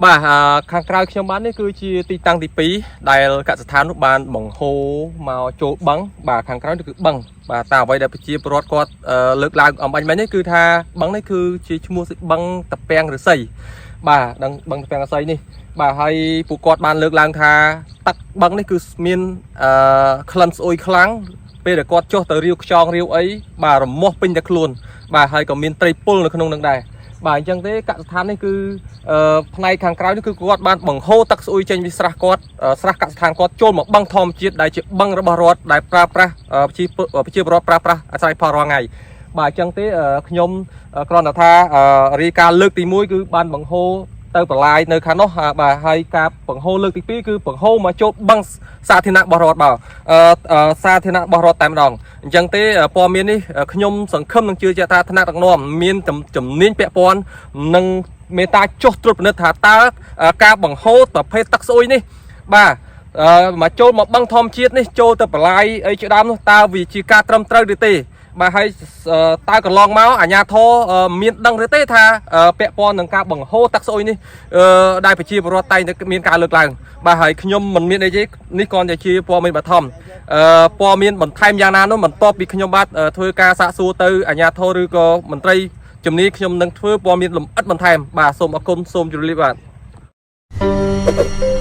បាទអឺខាងក្រៅខ្ញុំបាននេះគឺជាទីតាំងទី2ដែលកសិដ្ឋាននោះបានបង្ហូរមកចូលបឹងបាទខាងក្រៅនេះគឺបឹងបាទតាមអ្វីដែលប្រជាពលរដ្ឋគាត់អឺលើកឡើងអម្បាញ់មិញនេះគឺថាបឹងនេះគឺជាឈ្មោះបឹងតាពាំងឫស្សីបាទដឹងបឹងតាពាំងឫស្សីនេះបាទហើយពួកគាត់បានលើកឡើងថាទឹកបឹងនេះគឺមានអឺក្លិនស្អុយខ្លាំងពេលដែលគាត់ចុះទៅរាវខ្យងរាវអីបាទរមាស់ពេញតែខ្លួនបាទហើយក៏មានត្រីពុលនៅក្នុងនឹងដែរបាទអញ្ចឹងទេកសិដ្ឋាននេះគឺ អឺផ្នែកខាងក្រៅនេះគឺគាត់បានបង្ហូរទឹកស្អុយចេញពីស្រះគាត់អឺស្រះកសិដ្ឋានគាត់ចូលមកបឹងធម្មជាតិដែលជាបឹងរបស់រដ្ឋដែលប្រើប្រាស់អឺប្រជាប្រជាពលរដ្ឋប្រើប្រាស់អាស្រ័យផលរាល់ថ្ងៃបាទអញ្ចឹងទេអឺខ្ញុំគ្រាន់តែថាអឺរាយការណ៍លើកទី1គឺបានបង្ហូរទៅប្រឡាយនៅខាងនោះអាបាទហើយការបង្ហូរលើកទី2គឺបង្ហូរមកចូលបឹងសាធារណៈរបស់រដ្ឋបាទអឺអឺសាធារណៈរបស់រដ្ឋតែម្ដងអញ្ចឹងទេព័ត៌មាននេះខ្ញុំសង្ឃឹមនឹងជឿជាក់ថាថ្នាក់ដឹកនាំមានជំនាញពាក់ព័ន្ធនឹង មេត្តាចុះត្រួតពិនិត្យថាតើការបង្ហូរប្រភេទទឹកស្អុយនេះបាទអឺមកចូលមកបឹងធម្មជាតិនេះចូលទៅប្រឡាយអីជាដើមនោះតើវាជាការត្រឹមត្រូវឬទេបាទហើយតើកន្លងមកអាជ្ញាធរមានដឹងឬទេថាពាក់ព័ន្ធនឹងការបង្ហូរទឹកស្អុយនេះដែលប្រជាពលរដ្ឋតែងតែមានការលើកឡើងបាទហើយខ្ញុំមិនមានអីទេនេះគ្រាន់តែជាព័ត៌មានបឋមអឺព័ត៌មានបន្ថែមយ៉ាងណានោះបន្ទាប់ពីខ្ញុំបាទធ្វើការសាកសួរទៅអាជ្ញាធរឬក៏មន្ត្រីជំនាញខ្ញុំនឹងធ្វើព័ត៌មានលម្អិតបន្ថែមបាទសូមអរគុណសូមជម្រាបលាបាទ។